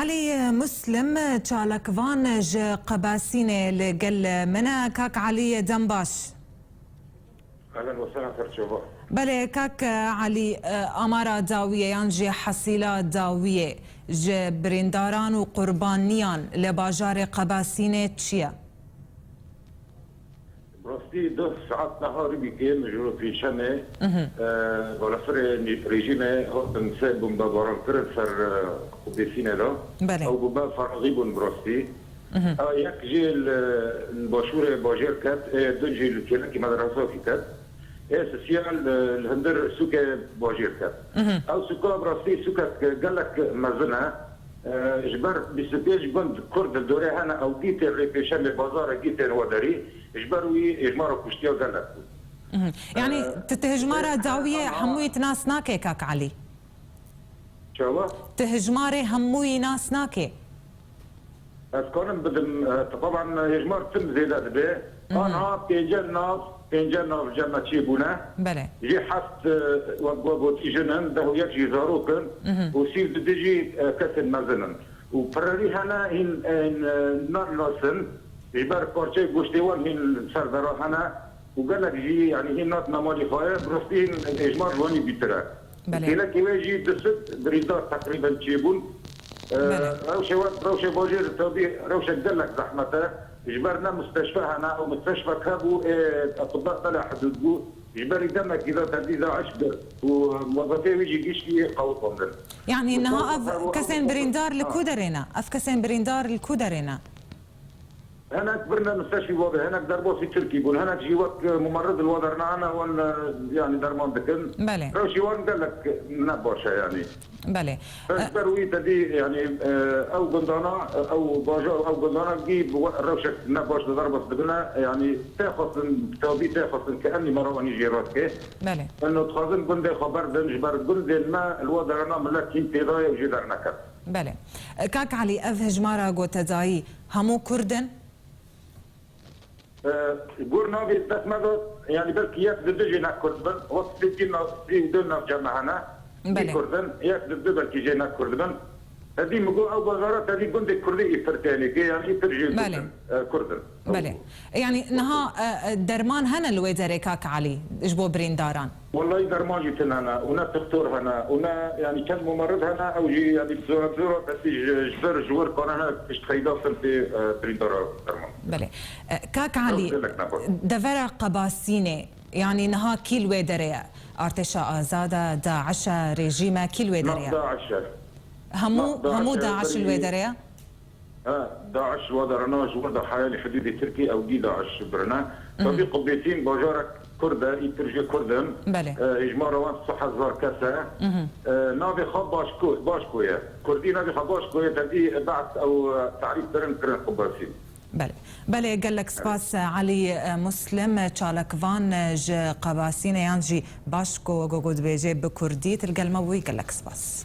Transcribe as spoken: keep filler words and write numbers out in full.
Elî Muslim, çalakvan ji Qebasînê li gel min e. Kak Elî, dem baş. Ehlen we sehlen, ser çava. Belê, kak Elî, amara dawiyê yan jî hesîla dawiyê ji birîndaran û qurbaniyan li bajarê Qebasînê çi ye? Bi rastî duh saet niha Ribîkê, mijûl pêncşemê, Mhm. e, balafirê nî-, rejîmê hatin sê bombebaran kirin ser, e, Qubêsînê de. Belê. Ew bombe feraqî bûn bi rastî. Mhm. A yek jî li, li başûrê bajêr ket, ê din jî li kêlekî medresakî ket. Ê sisiya li, li hundir sûkê bajêr ket. Mhm. Ew sûka bi rastî sûkek gelek mezin e. E, ji ber bîst û pênc gund Kurd li dorê hene, ew dîtên rê pêşemê bazarê dîtên we derî, ji ber wî hêjmara kuştiya gelek bû. Mhm. Yanî, e, tu, tu hêjmara e, dawiyê ama hemûyî tu nas nake, kak Elî? Çawa? Tu hêjmarê hemûyî nas nake? Ez kanim bidim, e, teban hêjmar tim zêde dibe. Mhm. Anha pênce nav, pênce nav cem me çêbûne. Belê. Jê heft, e, wek we gotî jin in, deh û yek jî zarok in Mhm. û sî û du jî, e, kesên mezin in. Û pirerî hene hîn, e, nan nasin, ji ber parçeyê goştê wan hîn li ser dera hene û gelek jî, yanî hîn natine malî xwe ye, bi rastî hîn hêjmar ji wanî bîtir e. Belê. Kêlekê wê jî du sed birîndar teqrîben çêbûn. E, Belê. Rewşê we, rewşê bajêr tabî rewşek gelek zehmet e. Ji ber ne musteşfe hene, ew musteşfek hebû, ê, etiba bela hidûd bû. Ji berî demekî de tevdî DAIŞ girt û muwezefê wî jî giştî qewitandin. Yanî niha ev kesên birîndar li ku derê ne? Ev kesên birîndar li ku derê ne? Hinek birine misteshfî we be, hinek derbasî Tirkî bûn, hinek jî wek, e, mumerrid li we dernane wan, e, yanî derman dikin. Belê. Rewşî wan gelek ne baş e yanî. Belê. Ji ber wî te dî, yanî, e, ew gundana, e, ew bajar, ew gundana gî bi we-, rewşek ne baş de derbas dibine, yanî tê xwestin, tabî tê xwestin ke emnî me re wanî jê re dike. Belê. Eno dixwazin gundê xwe berdin, ji ber gundên me li we derana millet hîn têda ye û jê derneket. Belê. Kak Elî, ev hejmara ku te dayî hemû Kurd in? E, gor navê dest me de, yanî belkî yek li du jê ne Kurd bin, wek sê nav, sê û du navçe me hene, Belê. Kurd in, yek li du belkî jê ne Kurd bin. Tevî min got, ew bazara tevî gundê Kurdî îtir tênê ke, yanî îtir jê Belê. Kurd in, e, Kurd in. Belê. Yanî niha, e, e, derman hene li wê derê, kak Elî, ji bo birîndaran? Wellahî derman jî tune ne, û ne doktor hene, û ne, yanî çend mumerrid hene, ew jî, yanî zora, zora, kesî ji, ji ber ji wir karine pişt xeyda bin pê, e, birîndara derman. Belê. E, kak Elî, Ew gelek ne baş. Devera Qebasînê, yanî niha kî li wê derê ye? Artêşa Azad e, DAIŞ e, rejîm e, kî li wê derê ye? Nah, DAIŞ e. Hemû, Nah, hemû DAIŞ DAIŞ li wê berî derê ye? Ha, DAIŞ wa derana ji wir de heyalî hidûdê Tirkî ew dî DAIŞ birine. Mhm. Tabî Qubêtîn bajarek Kurd e, îtir jê Kurd in. Belê. E, hejmara wan sih hezar kes e. Mhm. E, navê xwe Başko, Başko ye. Kurdî navê xwe Başko ye, tevî behs ew, e, tarîf kirin, kirin Qubêtîn. Belê. Belê, gelek spas, e, Elî, e, Muslim, e, çalakvan, e, ji Qebasînê yan jî Başko, wek ku dibêje bi Kurdî, tu li gel me bûyî, gelek spas.